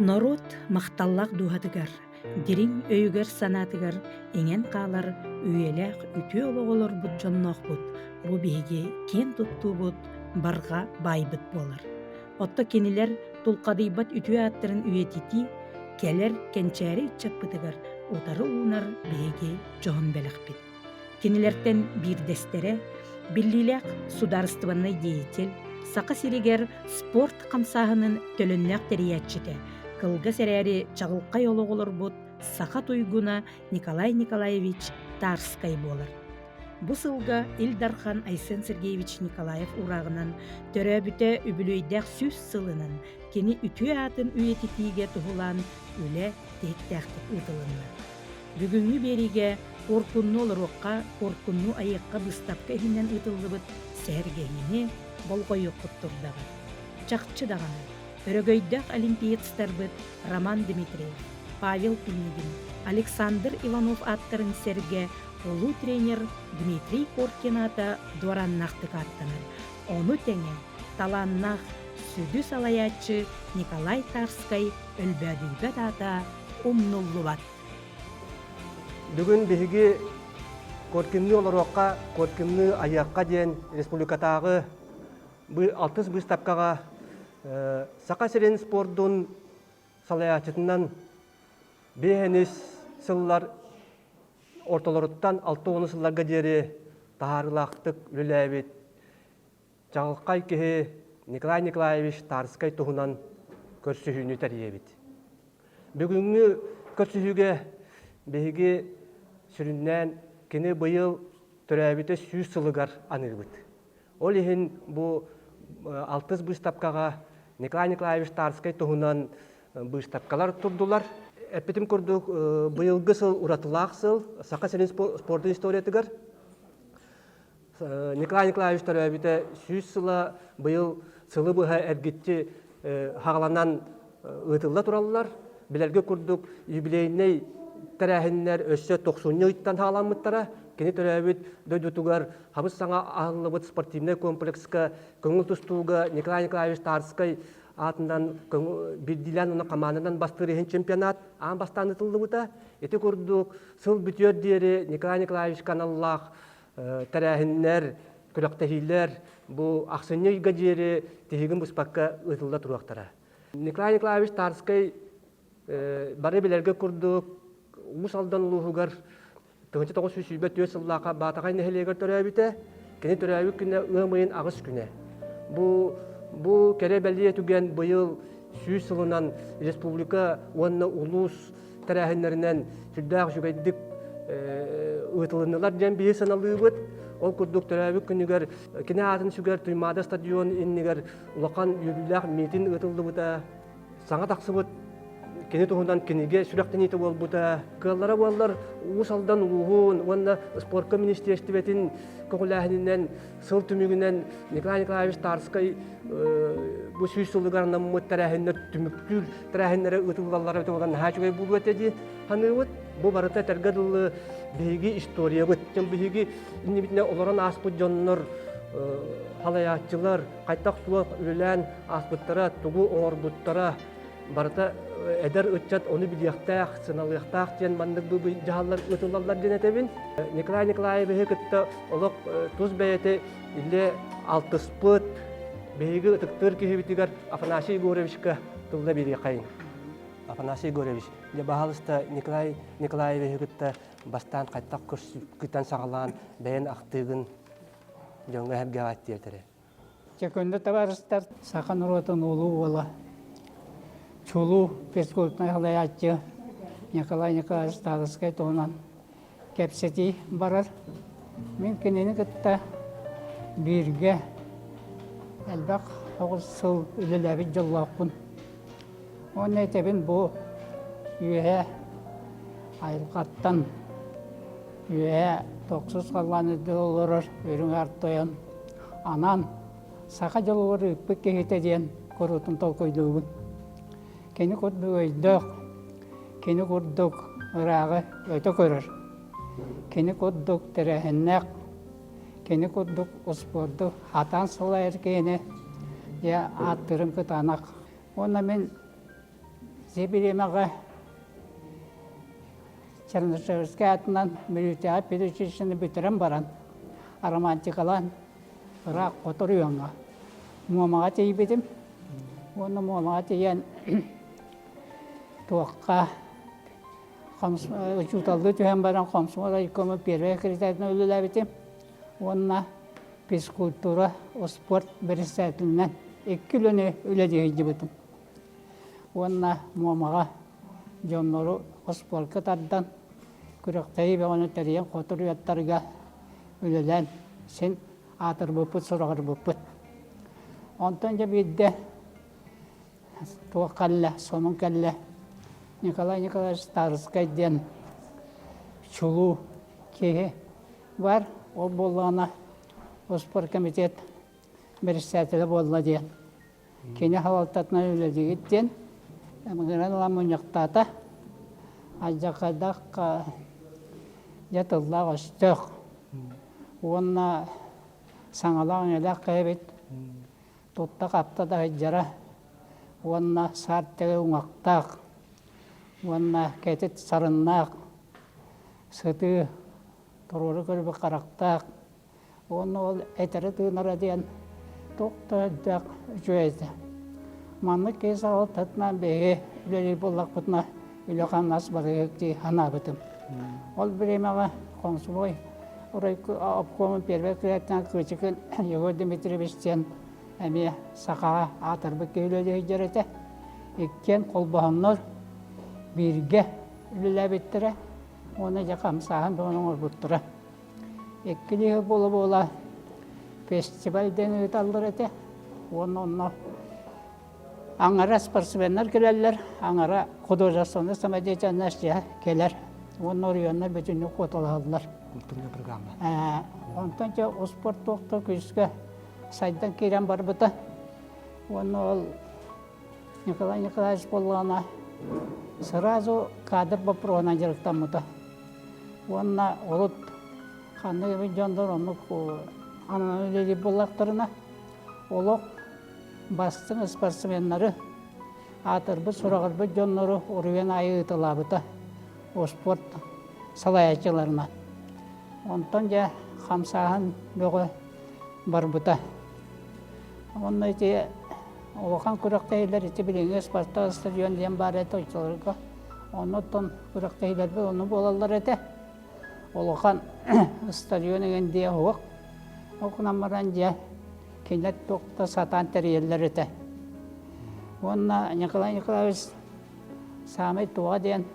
Норуот махталлаах дууһатыгар, дириҥ өйүгэр-санаатыгар иҥэн хаалар үйэлээх үтүө олоҕу олорбут дьонноохпут бу биһиги киэн туттуубут, барҕа баайбыт буолар. Оттон кинилэр тулхадыйбат үтүө ааттарын үйэтитии кэлэр кэнчээри ыччаппытыгар утары уунар биһиги дьоһун бэлэхпит. Кинилэртэн биирдэстэрэ биллиилээх судаарыстыбаннай деятель, Саха сиригэр спорт хамсааһынын төлөннөөх тэрийээччитэ, кылгас эрээри чаҕылхай олоҕу олорбут саха туйгуна Николай Николаевич Тарскай буолар. Бу сылга Ил Дархан Айсен Сергеевич Николаев уурааҕынан төрөөбүтэ үбүлүөйдээх 100 сылынан кини үтүө аатын үйэтитиигэ туһулаан үлэ тиһиктээхтик ыытылынна. Бүгүҥҥү биэриигэ Куоркунну олоруохха, Куоркунну айыахха быыстапка иһинэн ыытыллыбыт сэһэргэһиини болҕойуоххут турдаҕа. Чахчы даҕаны, өрөгөйдөөх олимпиецтарбыт Роман Дмитриев, Павел Пинигин, Александр Иванов ааттарын сэргэ улуу тренер Дмитрий Коркин аата дуорааннаахтык ааттанар. Ону тэҥэ талааннаах сүдү салайааччы Николай Тарскай өлбөөдүйбэт аата умнуллубат. Бүгүн биһиги Коркинныы олоруохха, Коркинныы айыахха диэн республикатааҕы алтыс быыстапкаҕа Саха сирин спордун салайааччытынан биэһэнис сыллар ортолоруттан 60 сылларга диэри таһаарыылаахтык үлэлээбит чаҕылхай киһи Николай Николаевич Тарскай туһунан көрсүһүүнү тэрийэбит. Бүгүҥҥү көрсүһүүгэ биһиги сүрүннээн кини быйыл төрөөбүтэ 100 сылыгар аныыбыт. Ол иһин бу алтыс быыстапкаҕа Николай Николаевич Тарскай туһунан быыстапкалар турдулар. Эппитим курдук, быйылгы сыл уратылаах сыл Саха сирин спордун историятыгар. Николай Николаевич төрөөбүтэ 100 сыла быйыл сылы быһа эргиччи хаҕаланан ыытылла тураллар. Билэргэ курдук юбилейнай тэрээһиннэр өссө тохсунньу ыйтан хаҕаламмыттара. Кини төрөөбүт дойдутугар хабыс саҥа аһыллыбыт спортивнай комплекска көҥүл тустууга Николай Николаевич Тарскай аатынан биирдиилээн уонна хамаанданан бастыыр иһин чемпионат аан бастаан ыытыллыбыта. Ити курдук сыл бүтүөр диэри Николай Николаевичка аналлаах тэрээһиннэр, күрэхтэһиилэр бу ахсынньы ыйга диэри тиһигин быспакка ыытылла туруохтара. Николай Николаевич Тарскай бары билэргэ курдук Уус Алдан улууһугар 1924 сыллаахха Баатаҕай нэһилиэгэр төрөөбүтэ. Кини төрөөбүт күнэ ыам ыйын 8 күнэ. Бу бу кэрэ-бэлиэ түгэн быйыл 100 сылынан республика уонна улуус тэрээһиннэринэн сүрдээх үчүгэйдик ыытылыннылар диэн биһи саналыыбыт. Ол курдук төрөөбүт күнүгэр кини аатын сүгэр Туймаада стадион иннигэр улахан үөрүүлээх миитин ыытыллыбыта. Саҥа тахсыбыт кини туһунан кинигэ сүрэхтэниитэ буолбута. Кыаллара буоллар Уус Алдан улууһун уонна спорка министиэристибэтин көҕүлээһининэн сыл түмүгүнэн Николай Николаевич Тарскай бу 100 сылыгар анаммыт тэрээһиннэр түмүктүүр тэрээһиннэрэ ыытыллаллара туһунан наһаа үчүгэй буолуо этэ дии саныыбыт. Бу барыта этэргэ дылы биһиги историябыт. Биһиги иннибитинэ олорон ааспыт дьоннор салайааччылар хайдах суох үлэлээн ааспыттара, тугу оҥорбуттара барыта эдэр ыччат ону билиэхтээх, сыаналыахтаах диэн маннык дьаһаллар ыытыллаллар диэн этэбин. Николай Николаевиһы кытта олох тус бэйэтэ иллэ алтыспыт, биһиги ытыктыыр киһибитигэр Афанасий Егоровичка тылла биэриэххэйиҥ. Афанасий Егорович, дьэ баһаалыста Николай Николаевиһы кытта бастаан хайдах көрсүккүтэн саҕалаан бэйэн ахтыыгын дьоҥҥо эһэргэҕэ тиэртэрэ. Дьэ, күндү табаарыстар, саха норуотун улуу уола, чулуу физкультурнай салайааччы Николай Николаевич Тарскай туһунан кэпсэтии барар. Мин кинини кытта бииргэ элбэх оҕус сыл үлэлээбит дьоллоохпун. Уонна этэбин бу үөһэ айылҕаттан үөһэ тохсус халлаан үрдүгэр олорор үрүҥ аар тойон анаан саха дьолугар ыыппыт киһитэ диэн куруутун толкуйдуубун. Кини курдук өйдөөх, кини курдук ырааҕы өтө көрөр, кини курдук тэрээһиннээх, кини курдук успуорду хатаан салайар киһини дьэ ааттыырым кытаанах. Уонна мин Ити бириэмэҕэ Чернышевскай аатынан Мүрүтээҕи педучилищены бүтэрэн баран, романтикалаан ыраах хоту оройуоҥҥа Муомаҕа тиийбитим. Уонна Муомаҕа тиийэн туохха учууталлыы түһэн баран комсомол райкома первай секретарынан үлэлээбитим уонна физкультура, спорт председателинэн икки үлэни үлэлии сылдьыбытым. Уонна Муомаҕа дьоннору спорка тардан, күрэхтэһии бөҕөнү тэрийэн хоту уйаттарга үлэлээн син аатырбыппыт, сураҕырбыппыт. Онтон дьэ биирдэ туох кэллэ, сонун кэллэ. Николай Николаевич Старскай диэн чулуу киһи бар. Ол буоллаҕына спорткомитет председателэ буолла диэн. Кини салалтатынан үлэлиигит диэн ыҥыран ылан мунньахтаата. Алдьархайдаах дьэ тыллаах өстөөх уонна саҥалаах-иҥэлээх киһи эбит. Тутта-хапта да сылдьара уонна саар тэгэ уҥахтаах уонна кэтит сарыннаах, сытыы туруору көрбүт харахтаах уонна ол этэрэ-тыынара диэн туох да элбэх үчүгэй этэ. Маннык киһи салалтатынан биһиги үлэлиир буоллахпытына үлэ-хамнас барыһык дии санаабытым. Ол бириэмэҕэ комсомол обкомун первай кыһаттан Кычыкын Егор Дмитриевич диэн эмиэ сахаҕа аатырбыт киһи үлэлии сылдьар этэ. Иккиэн холбоһоннор бииргэ үлэлээбиттэрэ уонна дьэ хамсааһын бөҕөнү оҥорбуттара. Иккилии буола-буола фестиваль диэн ыыталлар этэ уонна онно аҥара спортсменнар кэлэллэр, аҥара художественнай самодеятельность кэлэр уонна оройуоннар бүтүннүү куоталаһаллар. Культурная программа. Онтон дьэ успуорт туохта күүскэ сайдан киирэн барбыта. Уонна ол Николай Николаевич буоллаҕына сразу кадр боппуруоһунан дьарыктаммыта. Уонна урут ханнык эбит дьоннор оннук ананан үлэлиир буоллахтарына олох бастыҥ спортсменнары, аатырбыт, сураҕырбыт дьоннору уруйан аайы ыыталаабыта успуорт салайааччыларынан. Онтон дьэ хамсааһын бөҕө барбыта. Онно ити улахан күрэхтэһиилэр ити билиҥҥи Спартак стадион диэн баар этэ оччолорго. Оннуттан күрэхтэһиилэрбит онно буолаллар этэ. Улахан стадион эҥин диэ суох. Ол гынан баран дьэ кинилэр туох да сатаан тэрийэллэр этэ. Уонна Николай Николаевич саамай туоҕа диэн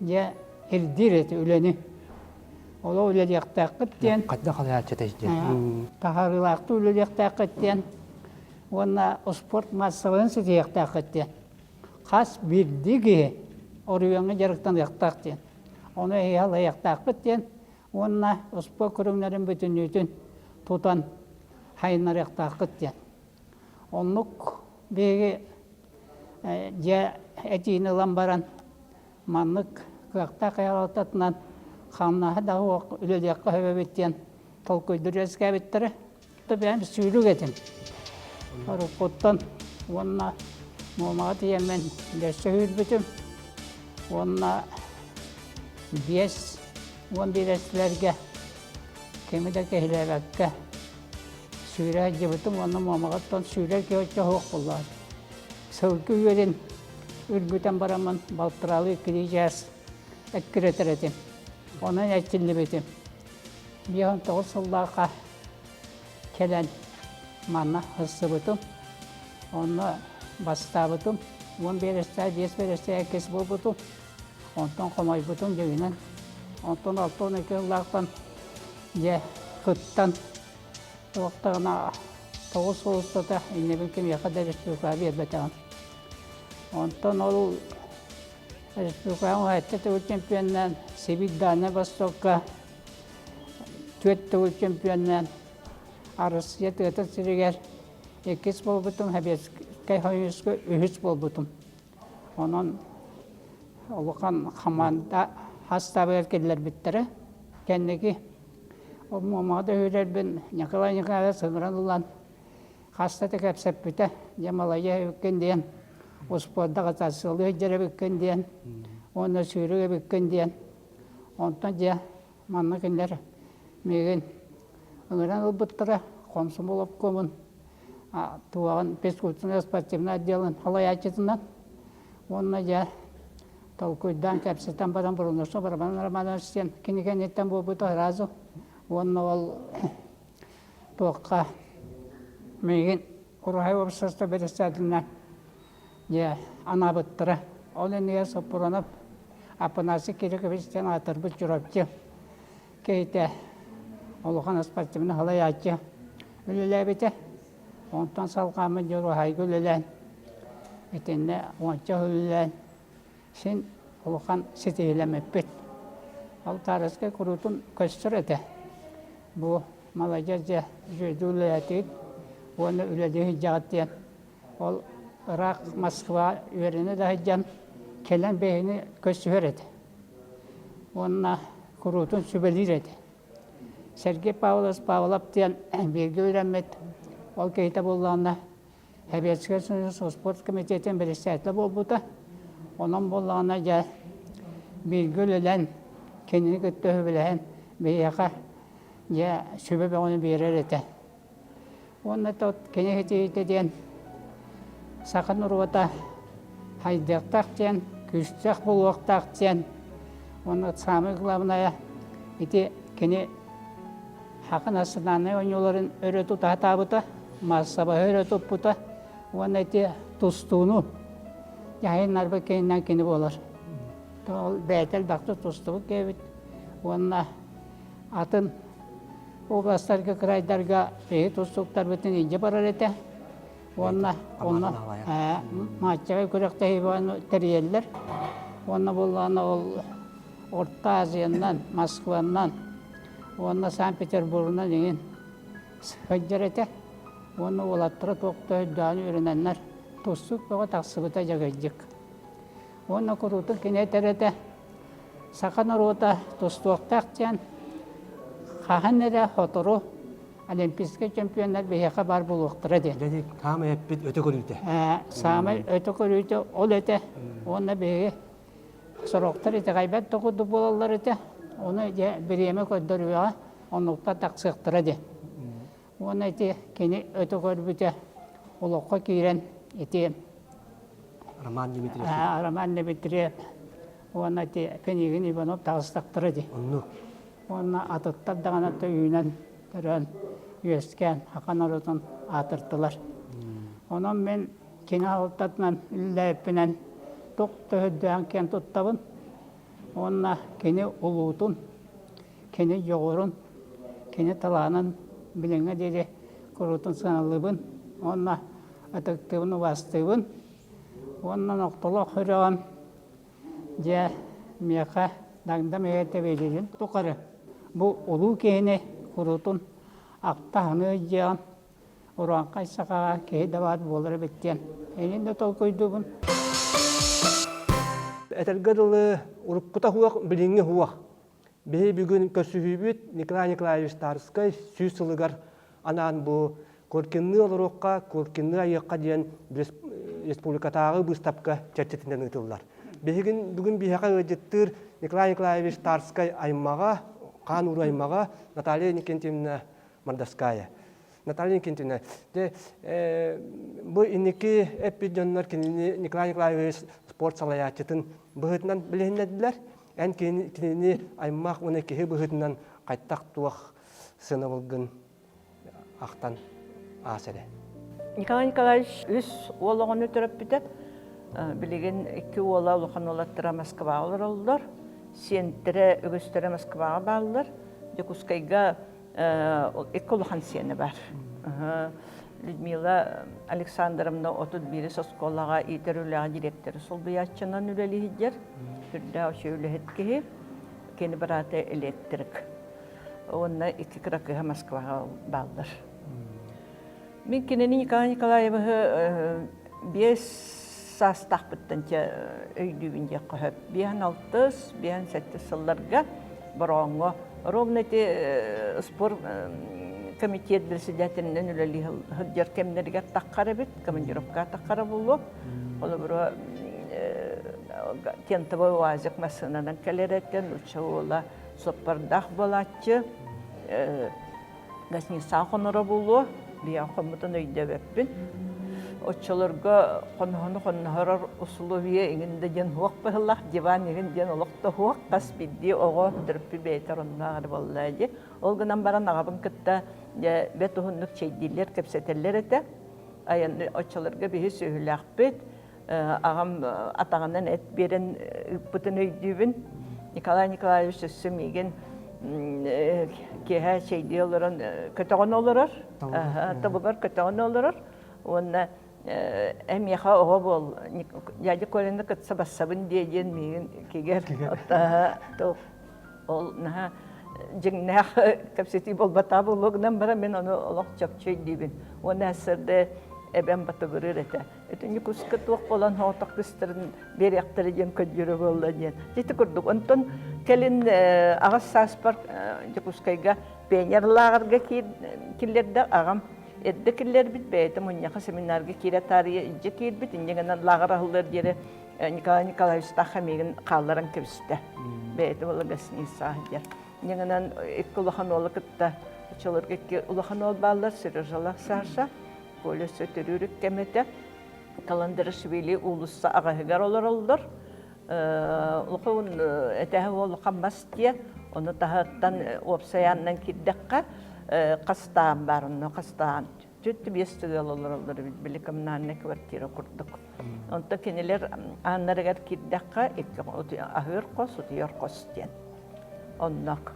дьэ ирдиир этэ үлэни. Олох үлэлиэхтээххит диэн. Хайдах халайааччы этэй диэн. Таһаарыылаахтык үлэлиэхтээххит диэн уонна спорт маассабайын ситиһиэхтээххит диэн. Хас биирдии киһи оройуоҥҥа дьарыктаныахтаах диэн. Ону эһиги алайыахтаахпыт диэн уонна успуорт көрүҥнэрин бүтүннүүтүн тутан хайыннарыахтааххыт диэн. Оннук биһиги дьэ этиини ылан баран маннык кыахтаах хайаалтатынан хамнаһы да үлэлиэххэ сөп эбит диэн толкуйдуур үөскээбиттэрэ. Бэйэм сүүрүк этим. Уруккуттан уонна Муомаҕа тиийэммин дөссө сүүрбүтүм. Уонна 5 10 биэрэстилэргэ кими да киһилээбэккэ сүүрэ сылдьыбытым уонна Муомаҕаттан сүүрэр киһи оччо суох буоллаҕа. Сылгы үөрүн үргүтэн бараммын балтараалыы иккилии чаас эккирэтэр этим. Онон эрчиллибитим. 59 сыллаахха кэлэн манна сылдьыбытым. Онно бастаабытым. 10 биэрэстээх, 5 биэрэстээх иккис буолбутум. Онтон хомойбутум дьиҥинэн. Онтон 62 сыллаахтан дьэ кыттан туохтаҕына 9 сыл устата иннибин кимиэхэ да республикаҕа биэрбэтэҕим. Онтон ол республикаҕа уһайта төгүл чемпионнаан Сибирь Дальнай Востокка түөрт төгүл чемпионнаан Арассыыйа тыатын сиригэр иккис буолбутум, Сэбиэскэй Союзка үһүс буолбутум. Онон улахан хамаанда хастаабыгар киллэрбиттэрэ. Кэнники Муомаҕа да үөрэрбин Николай Николаевич ыҥыран ылан хаста да кэпсэппитэ. Дьэ, маладьыас эбиккин диэн. Успуорда сылыы сылдьар эбиккин диэн уонна сүүрүк эбиккин диэн. Онтон дьэ манна кинилэр миигин ыҥыран ылбыттара комсомол обкомун туоҕун физкультурно-спортивнай отделын салайааччытынан уонна дьэ толкуйдаан кэпсэтэн баран Бурунусов Роман Романович диэн кини кэнниттэн буолбута сразу уонна ол туохха миигин Уруһай уопсаста бэрэссэдээтэлинэн дьэ анаабыттара. Ол иннигэр Соппуруонап Апанасий Кирикович диэн аатырбыт Чурапчы киһитэ улахан спортивнай салайааччы үлэлээбитэ. Онтон салҕааммын дьэ Уруһайга үлэлээн, итиннэ уонча үлэлээн син улахан ситиһиилэммиппит. Ол Таараскай куруутун көстөр этэ. Бу маладьыас дьэ үчүгэйдик үлэлээтигит уонна үлэлии сылдьаҕыт диэн ол ыраах Москва үөрэнэ да сылдьан кэлэн биһигини көрсүһэр этэ. Уонна куруутун сүбэлиир этэ. Сергей Павлович Павлов диэн бииргэ үөрэммит ол киһитэ буоллаҕына Советскай Союз спорт комитетын бэрэссэдээтэлэ буолбута. Онон буоллаҕына дьэ бииргэ үлэлээн кинини кытта үбүлэһэн биһиэхэ дьэ сүбэ бөҕөнү биэрэр этэ. Уонна тот кини ситиһиитэ диэн саха норуота хайдыахтаах диэн, күүстээх буолуохтаах диэн уонна самое главное ити кини Саха национальнай оонньууларын өрө тута сатаабыта, маассабаһы өрө туппута уонна ити тустууну дьаһайыннарбыт киһинэн кини буолар. Ол бэйэтэ элбэхтик тустубут киһибит уонна атын областарга, крайдарга биһи тустууктарбытын илдьэ барар этэ. Уонна онно матчаҕа күрэхтэһии тэрийэллэр. Уонна буоллаҕына ол Орто Азиянан, Москванан уонна Санкт-Петербургунан иҥин сылдьар этэ. Уонна уолаттара туох да өйдөөн үөрэнэннэр тустуук бөҕө тахсыбыта дьагайдьык. Уонна куруутун кини этэр этэ, саха норуота тустуохтаах диэн хаһан эрэ сотору олимпийскай чемпионнар биһиэхэ баар буолуохтара диэн. Дьэ, саамай эппит өтө көрүүтэ. Саамай өтө көрүүтэ ол этэ. Уонна биһиги Сорохтор итэҕэйбэт да курдук буолаллар этэ. Ону дьэ бириэмэ көрдөрүөҕэ, оннуктан тахсыахтара диэн. Уонна ити кини өтө көрбүтэ олоххо киирэн ити Роман Дмитриев. Роман Дмитриев уонна ити Пенигин Иванов таҕыстахтара дии. Оннук. Уонна атыттар даҕаны үүнэн, төрөөн, үөскээн, саха норуотун аатыртылар. Онон мин Кини алтатынан үллээппинэн туох да өйдөөн киэн туттабын уонна кини улуутун, кини дьоҕурун, кини талаанын билиҥҥэ диэри куруутун сыаналыыбын уонна ытыктыыбын, убаастыыбын уонна нохтолоох үрэҕим дьэ миэхэ дагдам иһэ тэбиэлиирин тухары бу улуу киһини куруутун ахта-саныы дьиэҕим Урааҥхай сахаҕа киһи да баар буолар эбит диэн эҥин да толкуйдуубун. Этэргэ дылы, уруккута суох, билиҥҥи суох. Биһи бүгүн көрсүһүүбүт Николай Николаевич Тарскай 100 сылыгар анаан бу Коркинныы олоруохха, Коркинныы айыахха диэн республикатааҕы быыстапка чэрчитинэн ыытыллар. Биһигин бүгүн биһиэхэ ыалдьыттыыр Николай Николаевич Тарскай аймаҕа, хаан уруу аймаҕа Наталья Иннокентьевна Мордовская. Наталья Никитина, дьэ, бу инники эппит дьоннор кинини Николай Николаевич спорт салайааччытын быһыытынан билиһиннэрдилэр. Эн кинини аймах уонна киһи быһыытынан хайтах туох сыанабылгын ахтан аас эрэ. Николай Николаевич үс уол оҕону төрөппүтэ. Билигин икки уола улахан уолаттара Москваҕа олороллор. Сиэнтэрэ үгүстэрэ Москваҕа бааллар. Дьокуускайга икки улахан сиэнэ бар. Людмила Александровна 31 оскуолаҕа иитэр үлэҕэ директоры солбуйааччынан үлэлиһиддэр. Сүрдээх үчүгэй үлэһит киһи. Кини быраата электрик. Уонна икки кыра кыыһа Москваҕа бааллар. Мин кинини Николай Николаевиһы биэс саастаахпыттан өйдүүбүн диэххэ сөп. Биэһэн алтыс, биэһэн сэттис сылларга Борооҥҥо ровно ити спорт комитет председателинэн үлэлии сылдьар кэмнэригэр таххар эбит, командировка таххара буолуо. Холобура, тентовой УАЗик массыынанан кэлэр этэ, нуучча уола суоппардаах буолааччы. Гостиницаҕа хоноро буолуо, биһиэхэ хоммутун өйдөөбөппүн. Оччолорго хоноһону хонноһорор усулуобуйа иҥин да диэн суох быһыылаах, диван иҥин диэн олох да суох, хас биирдии оҕо төрөппүт бэйэтэ оронноох эрэ буолла дии. Ол гынан баран аҕабын кытта дьэ бэрт уһуннук чэйдииллэр, кэпсэтэллэр этэ. Айан оччолорго биһи сүөһүлээхпит, аҕам атаҕынан эт биэрэн ыыппытын өйдүүбүн. Николай Николаевич өссө миигин киэһэ чэйдии олорон көтөҕөн олорор, тобугар көтөҕөн олорор уонна эмиэхэ оҕо буол, дядя Коляны кытса бассабын диэ диэн миигин кигэр ол наһаа дьиҥнээх кэпсэтии буолбатаҕа буолуо гынан баран мин ону олох чопчу өйдүүбүн. Уонна СРД эбэм батыгырыыр этэ. Ити Ньукуска туох буолан соҕотох кыстарын биэриэхтэрэ диэн көрдөрө буолла диэн. Ити курдук. Онтон кэлин аҕыс сааспар Дьокуускайга пионер лааҕырга киллэрдэ аҕам эрдэ киллэрбит бэйэтэ мунньаха семинарга киирэ таарыйа илдьэ киирбит инньэ гынан лааҕыр аһыллар диэри Николай Николаевич миигин хаалларан кэбистэ. Бэйэтэ буола гостиницаҕа сылдьар. Инньэ гынан икки улахан уолу кытта оччолорго икки улахан уол бааллар Сережалаах Саша Коля өссө төрүүр кэм этэ. Каландарашвили уулусса аҕаһыгар олороллор. Улахан этээһи улахан мас дьиэ, ону таһыттан уопсайаанынан киирдэххэ хастаан баар онно хастаан түөрт биэс ыал олороллор эбит били коммунальнай квартира курдук. Онтон кинилэр ааннарыгар киирдэххэ икки аһыыр хос, утуйар хос диэн. Оннук.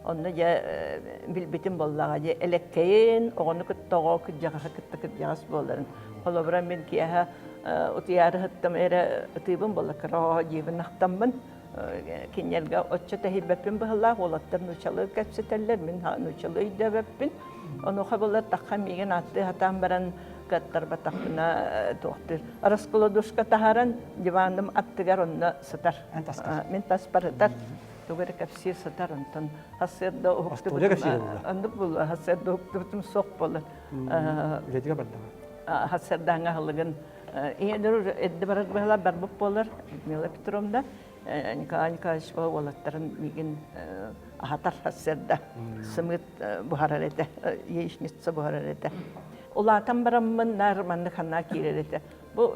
Онно дьэ билбитим буоллаҕа дьэ элэккэйин, оҕону кытта оҕо, кырдьаҕаһы кытта кырдьаҕас буоларын. Холобура мин киэһэ утуйаары сыттым эрэ ытыыбын буолла кыра оҕо дьиэбин ахтаммын кинилэргэ оччо тэһийбэппин быһыылаах уолаттар нууччалыы кэпсэтэллэр мин нууччалыы өйдөөбөппүн онуоха буолар тахха миигин ааттыы сатаан баран кыаттарбатахпына туохтуур раскладушка таһааран диваным аттыгар онно сытар мин таспар сытар тугу эрэ кэпсии сытар онтон сарсыарда уһуктубутум оннук буолла сарсыарда уһуктубутум суох буолар үлэтигэр бардаҕа сарсыардааҥҥы аһылыгын ийэлэр эрдэ барар быһалар барбыт буолар Людмила Петровна Николай Николаевич уолаттарын миигин аһатар сарсыарда сымыыт буһарар этэ яичница буһарар этэ улаатан бараммын наар маннык ханна киирэр этэ бу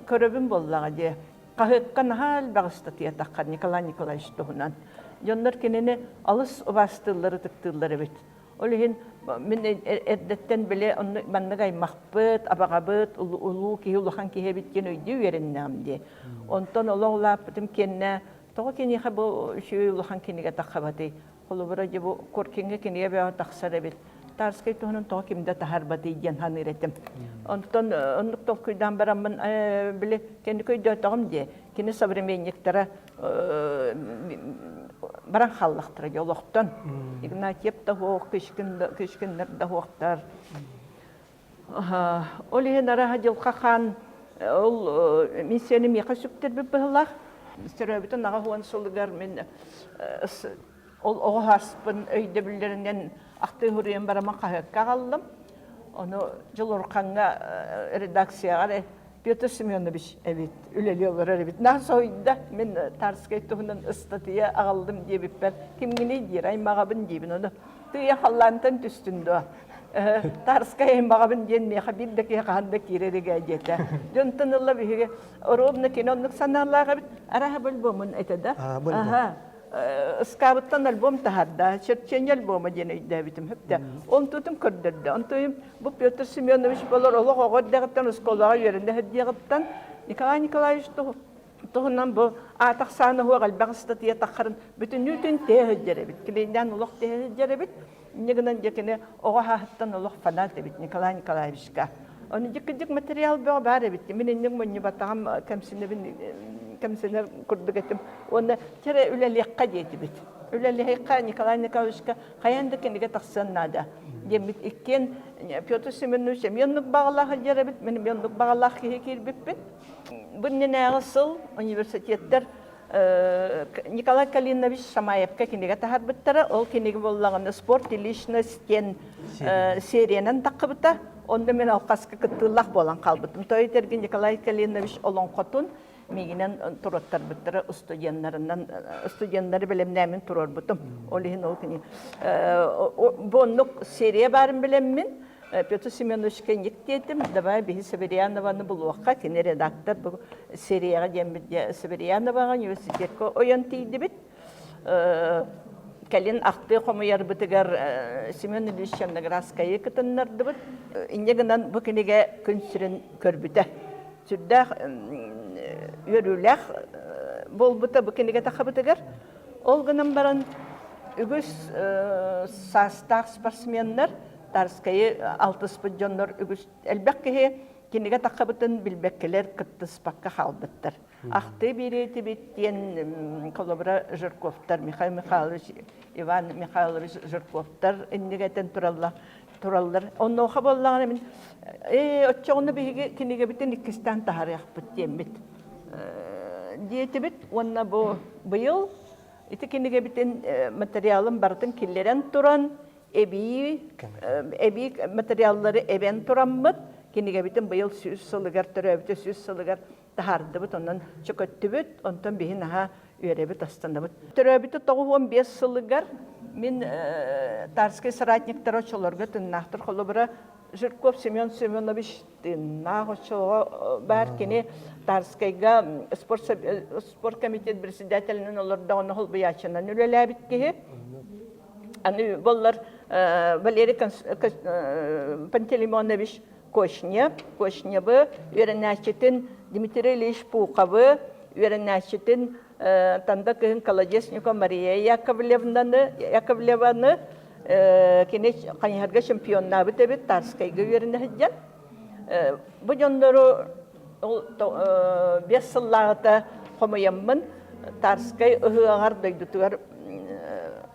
көрөбүн буоллаҕа дии хаһыакка наһаа элбэх ыстатыйа таххар Николай Николаевич туһунан дьоннор кинини алыс убаастыыллар ытыктыыллар эбит Ол иһин мин эрдэттэн били маннык аймахпыт, абаҕабыт, улуу киһи, улахан киһи эбит диэн өйдүү үөрэннэҕим дии. Онтон олох улааппытым кэннэ тоҕо киниэхэ бу үчүгэй улахан кинигэ таххабатый? Холобура, дьэ бу Коркиҥҥа кинигэ бөҕө тахсар эбит. Тарскай туһунан тоҕо ким да таһаарбатый диэн саныыр этим. Онтон оннук толкуйдаан бараммын били кэнники өйдөөтөҕүм дии. Кини современниктара баран хааллахтара дьэ олохтон. Игнатьев да суох, Кышкиннар да суохтар. Ол иһин араһа дьылха хаан ол миссияны миэхэ сүктэрбит быһылаах. Төрөөбүтүн 80 сылыгар мин Ол оҕо сааспын өйдөбүллэринэн ахтыы суруйан бараммын хаһыакка аҕаллым. Ону Дьулурхаҥҥа редакцияҕа Петр Семенович эбит, үлэлии олорор эбит. Наһаа соһуйда, мин Тарскай туһунан ыстатыйа аҕаллым диэбиппэр, кимҥиний диир, аймаҕабын диибин. Ону тыйа халлаантан түстүн дуо? Тарскай аймаҕабын диэн миэхэ биир да киһи хаһан да киирэр игэ диэтэ. Дьонтон ыла биһиги ровно кини оннук санаалаах эбит. Араһа бөлбомун этэ да. Аха. ыскаабыттан альбом таһаарда, черчение альбома диэн өйдөөбүтүм хөптө. Онтутун көрдөрдө. Онтуйум бу Петр Семенович болор олох оҕо эрдэҕиттэн оскуолаҕа үөрэнэ сылдьыаҕыттан Николай Николаевич туһунан бу аатах саана уһуох элбэх ыстатыйа таххарын бүтүннүүтүн тэһэ сылдьар эбит. Клейнээн олох тэһэ сылдьар эбит. Инньэ гынан дьэ кини оҕо сааһыттан олох фанат эбит Николай Николаевичка. Ону дьик-дьик материал бөҕө баар эбит. Мин инник мунньубатаҕым кэмсинэбин кэмсинэр курдук этим. Уонна чэрэ үлэлиэххэ диэтибит. Үлэлиэххэ Николай Николаевичка хайаан да кинигэ тахсыан наада. Диэммит иккиэн Петр Семенович эмиэ оннук баҕалаах сылдьар эбит, мин эмиэ оннук баҕалаах киһи киирбиппин. Бу иннинээҕи сыл университеттэр. Николай Калинович Шамаевка кинигэ таһарбыттара. Ол кинигэ буоллаҕына «Спорт и личность» диэн сериянан таххыбыта. Онно мин алхаска кыттыылаах буолан хаалбытым. Той этэргэ Николай Калинович олоҥхотун миигинэн туруоттарбыттара студеннарынан студеннары бэлэмнээмин туруорбутум. Ол иһин ол кини бу оннук серия баарын билэммин Петр Семенович Кенник диэтим, давай биһи Северянованы булуохха, кини редактор бу серияҕа диэммит Северяноваҕа университекка ойон тиийдибит. Кэлин ахтыы хомуйарбытыгар Семен Ильич Черноградскайы кытыннардыбыт. Инньэ гынан бу кинигэ күн сирин көрбүтэ. Сүрдээх үөрүүлээх буолбута бу кинигэ тахабытыгар. Ол гынан баран үгүс саастаах спортсменнар Тарскайы алтыспыт дьоннор үгүс элбэх киһи кинигэ таххабытын билбэккэлэр кыттыспакка хаалбыттар. Ахтыы биэриэтибит диэн холобура Жирковтар Михаил Михайлович, Иван Михайлович Жирковтар иннигэ этэн тураллар тураллар. Онуоха буоллаҕына мин ээ оччоҕуна биһиги кинигэбитин иккистээн таһаарыахпыт диэммит диэтибит уонна бу быйыл ити кинигэбитин материалын барытын киллэрэн туран эбии эбии материаллары эбэн тураммыт кинигэбитин быйыл 100 сылыгар төрөөбүтэ 100 сылыгар таһаардыбыт онон чөкөттүбүт онтон биһи наһаа үөрэбит астанабыт төрөөбүтэ 95 сылыгар мин Тарскай соратниктара очолорго тыннаахтар холобура Жирков Семен Семенович тыыннаах оччоҕо баар кини Тарскайга спорт, спорт комитет председателинэн олордоҕуна холбуйааччынан үлэлээбит киһи Аны боллар Валерий Пантелеймонович Кочнев, Кочневы үөрэнээччитин Дмитрий Ильич Пуховы, үөрэнээччитин Танда кыһын Колодезникова Мария Яковлевнаны, Яковлеваны кини хайыһарга чемпионнаабыт эбит, Тарскайга үөрэнэ сылдьан. Бу дьоннору ол 5 сыллааҕыта хомуйаммын Тарскай ыһыаҕар дойдутугар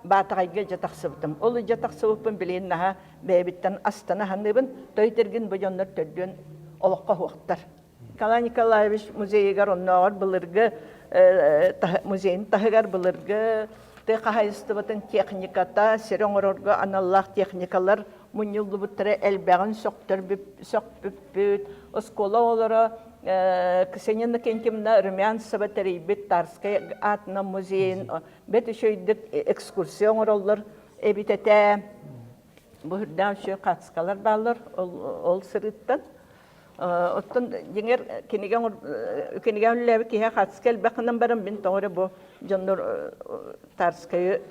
Баатаҕайга илдьэ тахсыбытым. Ол илдьэ тахсыбыппын билигин наһаа бэйэбиттэн астана саныыбын. Той-тиргин бу дьоннор төрдүөн олоххо суохтар. Николай Николаевич музейыгар оннооҕор былыргы музейын таһыгар былыргы тыа хаһаайыстыбатын техниката, сири оҥорорго аналлаах техникалар мунньуллубуттара элбэҕин сөхпүппүт. Оскуола оҕолоро Ксения Иннокентьевна Румянцева тэрийбит Тарскай аатынан музейын бэрт үчүгэйдик экскурсия оҥороллор эбит этэ. Бу үрдээх үчүгэй хаацкалар бааллар ол сырыттан. Оттон дьиҥэр кинигэ кинигэ үлэлээбит киһи хаацка элбэх гынан баран мин тоҕо эрэ бу дьоннор Тарскайы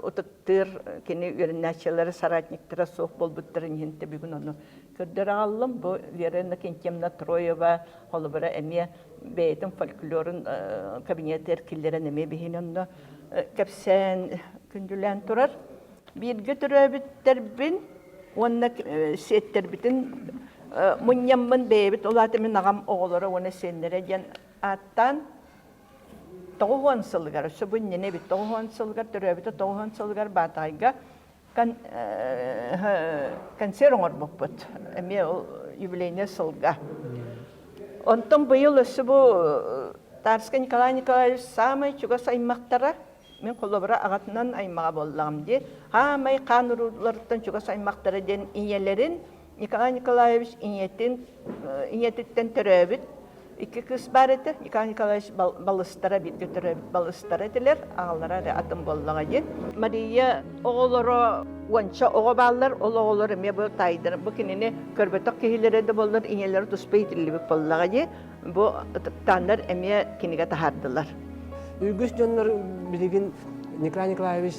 утуктыыр кини үөрэнээччилэрэ соратниктара суох буолбуттарын иһин бүгүн ону көрдөрө аҕаллым. Бу Вера Иннокентьевна Троева холобура эмиэ бэйэтин фольклорун кабинетыгар киллэрэн эмиэ биһини онно кэпсээн күндүлээн турар. Бииргэ төрөөбүттэрбин уонна сиэттэрбитин мунньаммын бэйэбит ол аата мин аҕам оҕолоро уонна сиэннэрэ диэн ааттаан 90 сылыгар, өссө бу иннинэ эбит, 90 сылыгар төрөөбүтэ 90 сылыгар Баатаҕайга концерт оҥорбуппут. Эмиэ ол юбилейнай сылга. Онтон быйыл өссө бу Тарскай Николай Николаевич саамай чугас аймахтара, мин холобура аҕатынан аймаҕа буоллаҕым дии, хаамай хаан урууларыттан чугас аймахтара диэн ийэлэрин Николай Николаевич ийэтин ийэтиттэн төрөөбүт икки кыыс баар этэ. Николай Николаевич балыстара бииргэ төрөөбүт балыстара этилэр, аҕалара эрэ атын буоллаҕа дии. Мария оҕолоро уонча оҕо бааллар, ол оҕолор эмиэ бу таайдара, бу кинини көрбөтөх киһилэрэ да буоллар ийэлэрэ туспа иитиллибит буоллаҕа дии. Бу ытыктааннар эмиэ кинигэ таһаардылар. Үгүс дьоннор билигин Николай Николаевич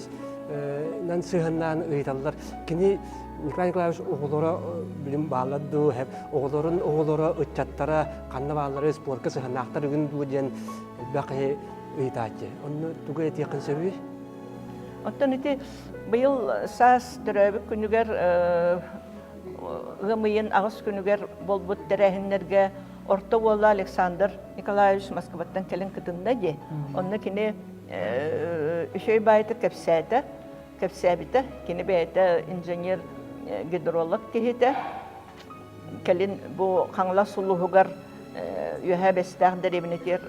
нан сыһыаннаан ыйыталлар. Кини Николай Николаевич оҕолоро билим бааллар дуу, оҕолорун оҕолоро, ыччаттара ханна бааллары спорка сыһыаннаахтар үгүн дуу диэн элбэх киһи ыйытааччы. Онно тугу этиэххин сөбүй? Оттон ити быйыл саас төрөөбүт күнүгэр ыам ыйын аҕыс күнүгэр буолбут тэрээһиннэргэ орто уола Александр Николаевич Москваттан кэлин кытынна дии. Онно кини үчүгэй баайытык кэпсээтэ, кэпсээбитэ. Кини бэйэтэ инженер гидролог киһитэ. Кэлин бу Хаҥалас улууһугар Үөһээ Бэстээх дэриэбинэтигэр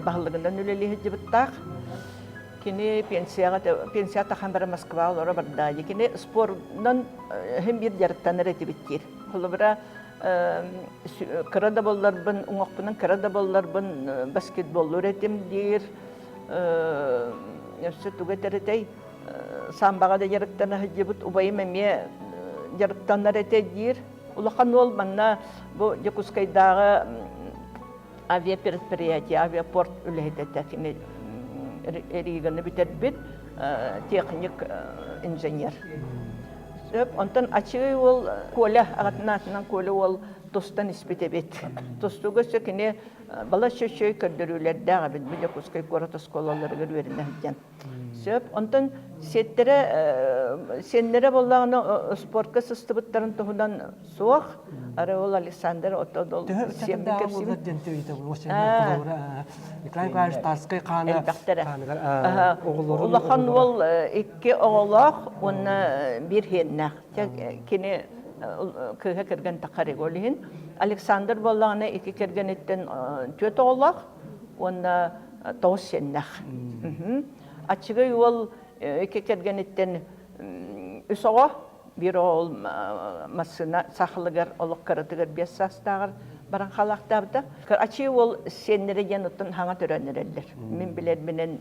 баһылыгынан үлэлии сылдьыбыттаах. Кини пенсияҕа пенсия тахан бара Москва олоро барда. Кини спордунан иһин биир дьарыктанар этибит диир. Холобура кыра да буолларбын, уҥуохпунан кыра да буолларбын баскетболлуур этим диир. Өссө тугу этэр этэй? Самбаҕа да дьарыктана сылдьыбыт убайым эмиэ дьарыктанар этэ диир. Улахан уол манна бу Дьокуускайдааҕы авиапредприятие, авиапорт үлэһитэ этэ. Кини Риганы бүтэрбит техник инженер. Сөп. Онтон аччыгый уол Коля, аҕатын аатынан Коля уол тустан испит эбит. Тустууга өссө кини балачча үчүгэй көрдөрүүлэрдээх эбит. Бу Дьокуускай куорат оскуолаларыгар үөрэнэ сылдьан. Сөп. Онтон сиэттэрэ сиэннэрэ буоллаҕына спортка сыстыбыттарын туһунан суох. Ары ол Александр оттон ол сиэммин кэпсиибин. Николай Николаевич Тарскай хаана элбэхтэрэ. Улахан уол икки оҕолоох уонна биир хиэннээх. Кини кыыһа кэргэн таххарыг ол иһин. Александр буоллаҕына икки кэргэниттэн түөрт оҕолоох уонна тоҕус сиэннээх. Аччыгый уол икки кэргэниттэн үс оҕо, биир оҕо ол массыына сахалыгар олох кыратыгар биэс саастааҕар баран халаахтаабыта. Аччыгый уол сиэннэрэ диэн оттон хаҥа төрөөн эрэллэр. Мин билэрбинэн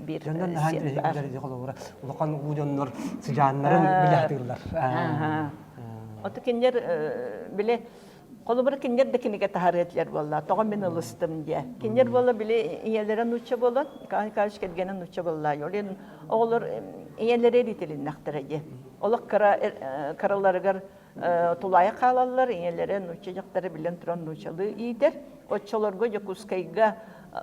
биир Дьоннор наһаа интэриэһиргииллэр холобура улахан улуу дьоннор сыдьааннарын билэ сатыыллар. Ото кинилэр били Холобура, кинилэр да кинигэ таһаарыа этилэр буолла, тоҕо мин ылыстым диэ. Кинилэр буолла били ийэлэрэ нуучча буолан, Николай Николаевич кэргэнэ нуучча буолла. Ол иһин оҕолор ийэлэрэ иитилиннэхтэрэ диэ. Олох кыра кыраларыгар тулаайах хаалаллар, ийэлэрэ нуучча дьахтара билэн туран нууччалыы иитэр. Оччолорго Дьокуускайга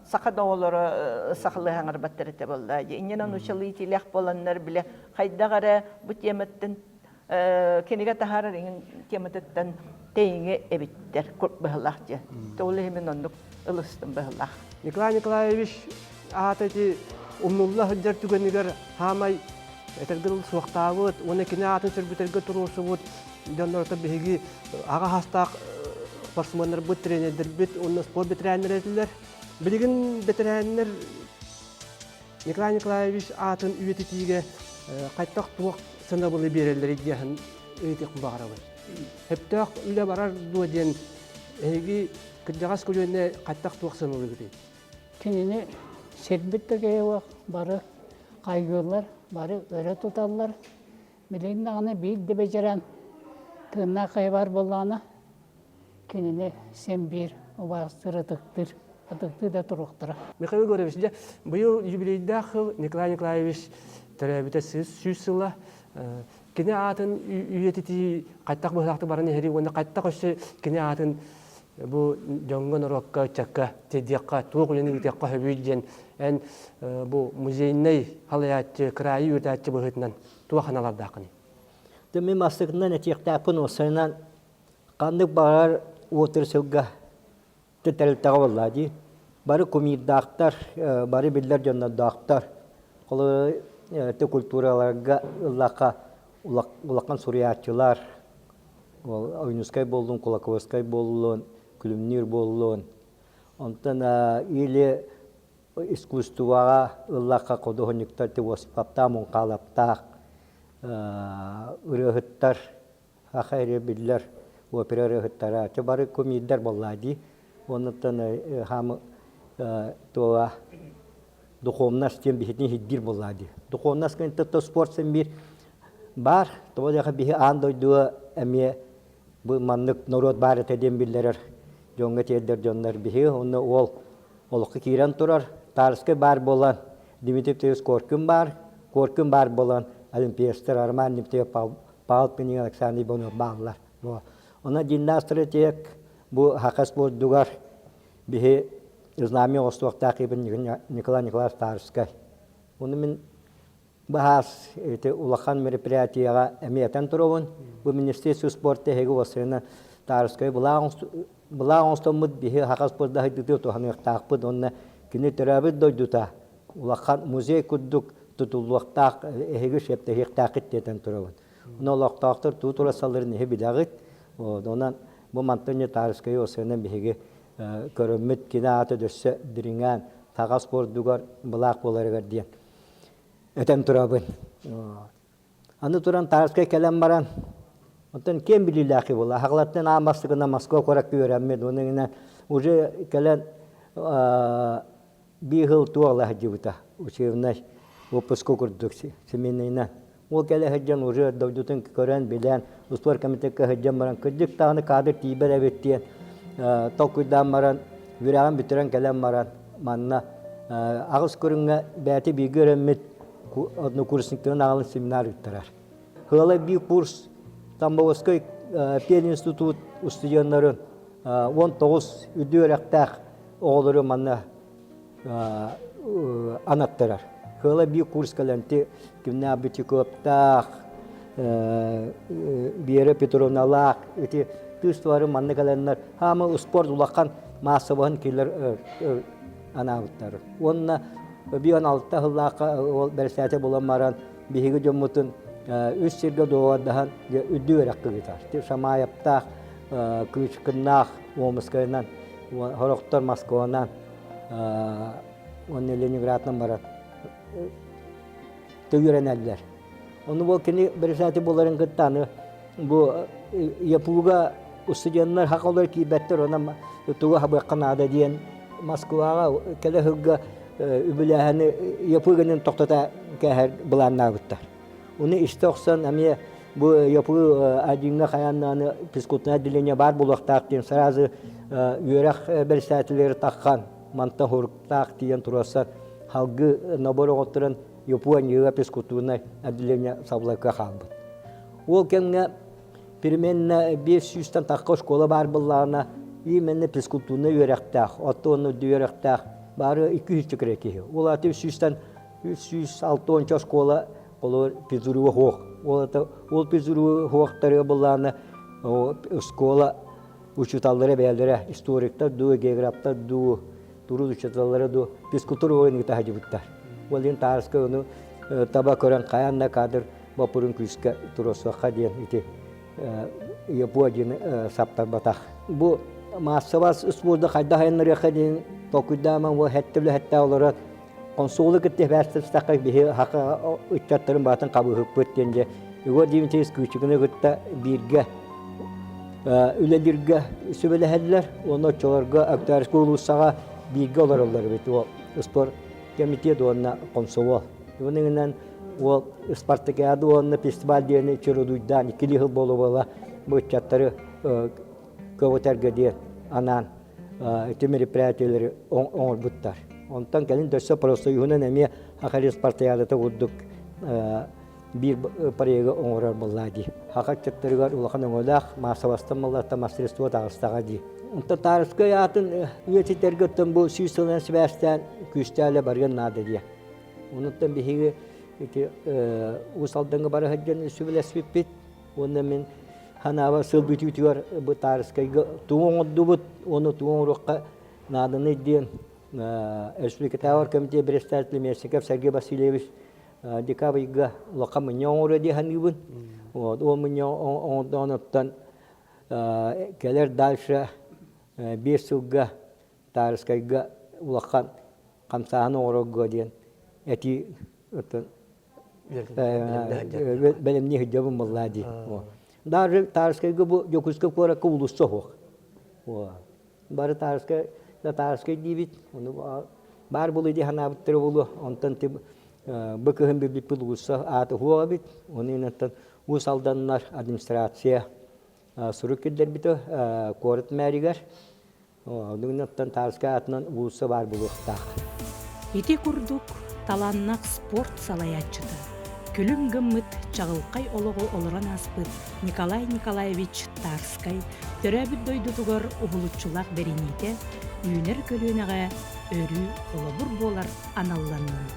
саха да оҕолоро сахалыы хаҥарбаттар этэ буолла. Инньэ нууччалыы иитиилээх буоланнар бile хайдах эрэ бу тематтан кинигэ таһаарар иҥин тематыттан тэйиҥи эбиттэр быһылаах дьэ. Ол иһин мин оннук ылыстым быһылаах. Николай Николаевич аата ити умнулла сылдьар түгэнигэр хаамай этэргэ дылы суохтаабыт уонна кини аатын сөргүтэргэ туруорсубут дьоннорто биһиги аҕа хастаах спортсменнарбыт, тренердэрбит уонна спорт бэтэрээннэрэ этилэр. Билигин бэтэрээннэр Николай Николаевич аатын үйэтитиигэ хайдах туох сыанабылы биэрэллэрий диэн ыйытыахпын баҕарабын. Сөптөөх үлэ барар дуо диэн эһиги кырдьаҕас көлүөнэ хайдах туох сыаналыыгытый? Кинини сирбит да киһи бары хайгыыллар, бары өрө туталлар. Билигин даҕаны биир да бэдьэрэн тыыннаах киһи баар буоллаҕына, кинини син биир убаастыыр, ытыктыыр, ытыктыы да туруохтара. Михаил Егорович, дьэ, быйыл юбилейдаах сыл Николай Николаевич төрөөбүтэ сүүс сыла. Кини аатын үйэтитии хайдах быһыылаахтык баран иһэрий уонна хайдах өссө кини аатын бу дьоҥҥо, норуокка, ыччакка тиэрдиэххэ, туох үлэни ыытыахха сөбүй диэн эн бу музейнай халайааччы, кыраайы үөрэтээччи быһыытынан туох аналардааххыный? Мин бастакынан этиэхтээхпин уопсайынан Ханнык баҕарар отрасльга тэрилтэҕэ буоллаа дии. Бары кумирдаахтар, бары биллэр дьоннордоохтор. Холобура, ити культураларга ыллахха улахан суруйааччылар, Ойуунускай буоллун, Кулаковскай буоллун, Күлүмнүүр буоллун. Онтон или искусствоҕа ыллахха худуоһунньуктар Осиповтаах, Муҥхаалаптаах ырыаһыттар Саха эрэ биллэр опера ырыаһыттара чэ бары кумирдар буоллаа дии. Оннуттан хаамы туола духовность диэн биһитин иһирдиир буоллаа дии. Духовность кэнниттэн спорт син биир баар. Тоҕо диэхэ биһи аан дойдуга эмиэ бу маннык норуот баар этэ диэн биллэрэр дьоҥҥо тиэрдэр дьоннор биһи. Онно уол олоххо киирэн турар. Тарскай баар буолан Дмитрий Петрович Коркин баар. Коркин баар буолан олимпиецтар Роман Дмитриев Павел Пинигин, Александр Иванов бааллар. Онон дьиннээх стратег бу Хакас бурдугар биһи знамя оҥостуохтаах ибин Николай Николаевич Тарскай. Ону мин баһаас ити улахан мероприятиеҕа эмиэ этэн туробун. Бу Министерство спорта эһиги уопсайынан Тарскай былаах оҥостоммут биһи Хакас спорда сайдыытыгар туһаныахтаахпыт уонна кини төрөөбүт дойдута улахан музей курдук тутуллуохтаах эһиги шефтэһиэхтээххит диэтэн турабын. Ону олохтоохтор туу турасалларын иһи билэҕит. Онон бу мантан Тарскай осыанан биһиги Көрөммүт кини аата дөссө дириҥээн саха спордугар былаах буоларыгар диэн этэн турабын. Аны туран Тарскай кэлэн баран, оттон киэн билиилээх буолла. Хаҕалаттан аан бастакынан Москва куоракка үөрэммит. Уонна уже кэлэн биир сыл туола сылдьыбыта учебнай выпуску курдук семейныйынан. Ол кэлэ сылдьан уже дойдутун көрөн, билэн, успуор комитекка сылдьан баран, кырдьык даҕаны кадр тиийбэт эбит диэн толкуйдаан баран, үөрэҕин бүтэрэн кэлэн баран, манна аҕыс көрүҥҥэ бэйэтэ бииргэ үөрэммит однокурсниктарын аҕалан семинар ыыттарар. Сыала биир курс Тамбовскай пединститут устудьуоннарын 19 үрдүк үөрэхтээх оҕолору манна анаттарар. Сыала биир курс кэлэн кимнээх Битюковтаах, Вера Петровналаах ити тыыс манна кэлэннэр хаама успуорт улахан маассабаһын киллэр анаабыттар. Уонна бион алта сыллаахха ол бэрэссэдээтэл буолан баран биһиги дьоммутун үс сиргэ дуогабардаһан үрдүк үөрэххэ ыытар. Шамаевтаах, Кычкиннаах Омскайынан, сорохтор Москванан уонна Ленинградынан баран үөрэнэллэр. Ону бу кини бэрэссэдээтэл буоларын кытта аны бу ЯПУ-га устудьуоннар хакалар киирбэттэр, онон тугу хабыахха наада диэн Москваҕа кэлэ сылга үбүлээһини ЯПУ гынан тохтото кээһэр былааннаабыттар. Уну истэ охсон эмиэ бу ЯПУ Адиҥҥа хайаан физкультурное отделение баар буолуохтаах диэн сразу үөрэх бэрэссэдээтэллэрэ таххан мантан хуруктаах тиийэн туруорсан халгы набор оҕотторон Япония физкультурное отделение сабылайка хаалбыт. Ол кэмҥэ примерно 500-тан тахха школа баар буоллаҕына, именно физкультурнай үөрэхтээх, оттон үөрэхтээх бары 200 киһи киһи. Ол аты 300-тан 360 школа олор физруга хуох. Ол ата ол физруга хуохтары буллаҕына школа учууталлара бэйэлэрэ историктар дуу, географтар дуу, туруу учууталлара дуу физкультура уруогун ыыта сылдьыбыттар. Ол иһин Таарыска ону таба көрөн хайаан да кадр боппурун күүскэ туруорсуохха диэн ити ЯПУ диэн саптарбатах. Бу маассабас спорду хайдах айаннарыахха диэн толкуйдааман уол хэттэ үлэһэттээх олорон консулу кытта бээстастахха биһи хака ыччаттарын баатын хабыһыппыт диэн дьэ Егор Дмитриевич Кычыкыны кытта бииргэ үлэлииргэ сүбэлэһэллэр уонна оччолорго Октябрьскай уулуссаҕа бииргэ олороллор эбит уол спорт комитет уонна комсомол. Уонна уол спартакиада уонна фестиваль диэни чородуйдаан иккилии сыл буола-буола бу ыччаттары көҕүтэргэ диэн анаан ити мероприятиелэри оҥорбуттар. Онтон кэлин дөссө профсоюһунан эмиэ Саха спартакиадата курдук биир проегы оҥорор буоллаа дии. Саха ыччаттарыгар улахан өҥөлөөх маассабастан буоллар мастерство таҕыстаҕа дии. Онтон Таарыскай аатын үйэтитэргэ оттон бу сүүс сылынан сибээстээн күүстээх барыан наада дии. Онуттан биһиги ити Уус Алдаҥҥа бара сылдьан сүбэлэспиппит. Уонна мин ханаабар сыл бүтүүтүгэр бу Таарыскайга тугу оҥордубут, уонна тугу оҥоруохха нааданый диэн республикатааҕы комитет председателя Мерсиков Сергей Васильевич декабрьга улахан мунньах оҥоруо дии саныыбын. Вот, ол мунньах оҥордоҕунуттан кэлэр дальше биэс сылга Таарыскайга улахан хамсааһын оҥорорго диэн этии бэлэмнии сылдьабын буоллаа дии. Даже Таарыскайга бу Дьокуускай куоракка уулусса суох. Бары Таарыскай да Таарыскай диибит. Ону баар буолуо дии санаабыттара буолуо. Онтон бу кыһын билбиппит уулусса аата суох эбит. Ону иннаттан Уус Алданнар администрация сурук киллэрбитэ куорат мээригэр. Оттон Таарыскай аатынан уулусса баар буолуохтаах. Ити курдук талааннаах спорт салайааччыта, күлүм гыммыт чаҕылхай олоҕу олорон ааспыт Николай Николаевич Тарскай төрөөбүт дойдутугар уһулуччулаах бэриниитэ үүнэр көлүөнэҕэ өрүү холобур буолар аналланнын.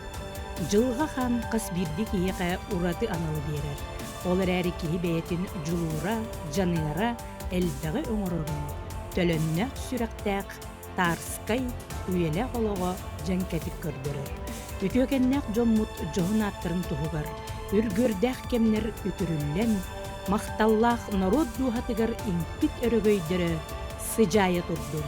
Дьылҕа хаан хас биирдии киһиэхэ ураты аналы биэрэр. Ол эрээри киһи бэйэтин дьулуура, дьаныара элбэҕи оҥорорун, төлөннөөх сүрэхтээх Тарскай үйэлээх олоҕо дьэҥкэтик көрдөрөр. Үтүөкэннээх дьоммут дьоһун ааттарын туһугар үргүөрдээх кэмнэр үтүрүллэн, махталлаах норуот дууһатыгар иҥпит өрөгөйдөрө сыдьаайа турдун.